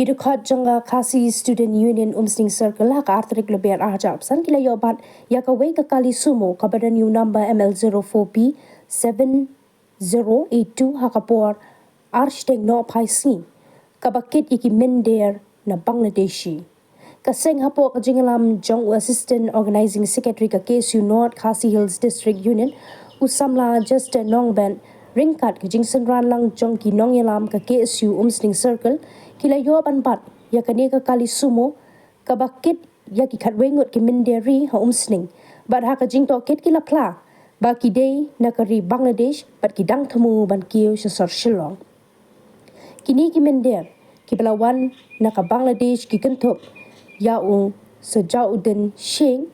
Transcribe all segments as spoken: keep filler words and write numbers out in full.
Ki dkhot jong ka Khasi Student Union Umsning Circle ha ka artarik Lber arhajar arphew san ki la ïoh bat ïa kawei ka kali sumo kaba don ïa u number M L zero four B seven zero eight two ha ka por arshiteng noh phai sngi, kaba kit ïa ki mynder na Bangladeshi. Ka seng hapoh ka jingïalam jong u Assistant Organizing Secretary ka K S U North Khasi Hills District Union, u samla Justin Nongbet, ryngkat ka jingsynran lang jong ki nongïalam ka K S U Umsning Circle, ki la ïoh ban bat ïa kane ka kali sumo, kaba kit ïa ki khatwei ngut ki mynder ri ha Umsning. Bad ha ka jingtohkit ki la phla ba ki dei na ka ri Bangladesh bad ki dang thmu ban kiew sha sor Shillong. Kine ki mynder kiba la wan na ka Bangladesh ki kynthup ïa u Sajauddin Sheikh,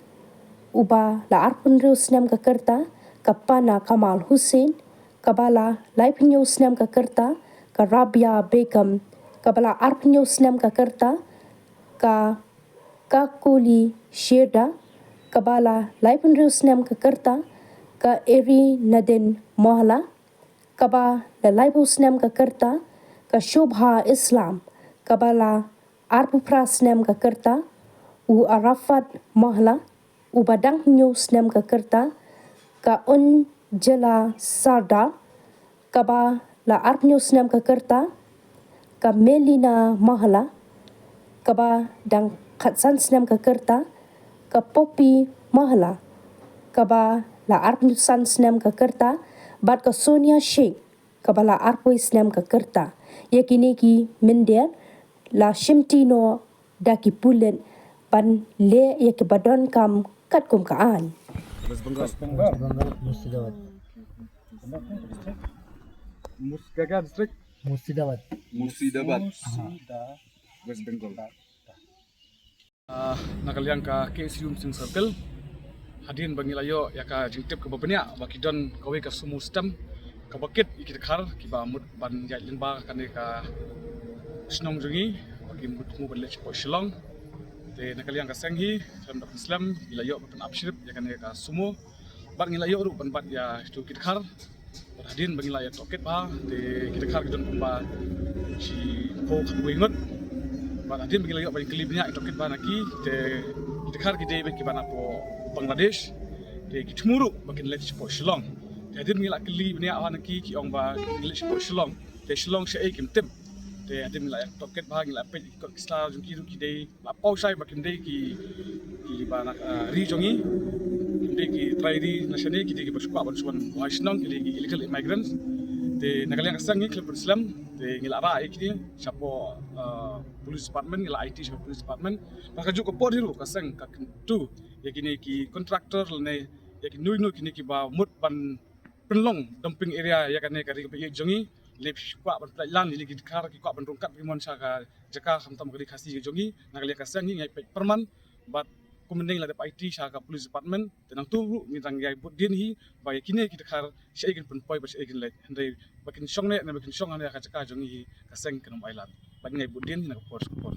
uba la arphew hynriew snem ka rta, ka Pana Kamal Hussain, kaba la laiphew hynñiew snem ka rta, ka Rabia Begum, kaba la arphew hynñiew snem ka rta, ka Kakuli Sherda, kaba la laiphew hynriew snem ka rta, ka Eri Nadin Mohla, kaba la laiphew snem ka rta, ka Shobha Islam, kaba la arphew phra snem ka rta, u Arafat Mohla, uba dang hynñiew snem ka rta, ka Unjela Sardar, kaba la arphew hynñiew snem ka rta, ka Melina Mohla, kaba dang khatsan snem ka rta, ka Poppy Mohla, kaba la arphew san snem ka rta, bad ka Sonia Sheikh, kaba la arphew snem ka rta. Ïa kine ki mynder la shimti noh da ki pulit ban leh ïa kiba donkam katkum ka aiñ. West Bengal. West Bengal. Murshidabad. Murshidabad. Murshidabad. Murshidabad. West Bengal. Ah, na ka liang ka K S U Umsning Circle, hadien ba ngi la ïoh ïa ka jingtip kaba bniah ba ki don kawei ka sumo stem kaba kit ïa ki dkhar kiba mut ban ïaid lyngba kane ka shnong jong ngi, ba ki mut thmu ban leit shapoh Shillong. Te na ka liang ka seng hi, khlem da pynslem, ngi la ïoh ban pynap shrip ïa kane ka sumo. Bad ngi la ïoh ruh ban bat ïa kitu ki dkhar. Bad hadien ba ngi la ïa tohkit bha, te ki dkhar ki don kumba shiphew khatwei ngut. Bad hadien ba ngi la ïoh ban kylli bniah, ïa tohkit bha na ki, te ki dkhar ki dei beit kiba napoh Bangladesh. Te ki thmu ruh ba kin leit shapoh Shillong. Te hadien ba ngi la kylli bniah bha na ki, ki ong ba kin leit shapoh Shillong. Te Shillong shaei kim tip. Te hadien ba ngi la ïa tohkit bha, ngi la peit ki kot ki sla jong ki ruh ki dei la paw shai ba kim dei ki, kiba na, ah, ri jong ngi. Kim dei ki trai ri na shane, ki dei kiba shu kwah ban shu wan buhai shnong, ki dei ki illegal immigrants. Te na ka liang ka seng ngi khlem pynslem, te ngi la rah ïa kine shapoh, ah, police department, ngi la aiti shapoh police department. Bad kajuh ka por hi ruh ka seng ka kyntu ïa kine ki contractor lane ïa kino kino kine kiba mut ban pynlong dumping area ïa kane ka ri kaba ïeit jong ngi. Lane phi kwah ban pynlait lan ïa kine ki dkhar, ki kwah ban rung kat ba ki mon sha ka jaka khamtam ka ri Khasi ka jong ngi. Na ka liang ka seng ngi ngi peit pyrman bad kum mynne ngi la dep aiti sha ka police department. Te nangta ruh ngi dang ïai bud dien hi ba ïa kine ki dkhar shaei kin pynpoi bad shaei kin leit, hynrei ba kin shong ne, ne ba kin shong hangne ha ka jaka jong ngi hi, ka seng kan ym ailad. Bad ngi ïai bud dien hi na ka por sha ka por.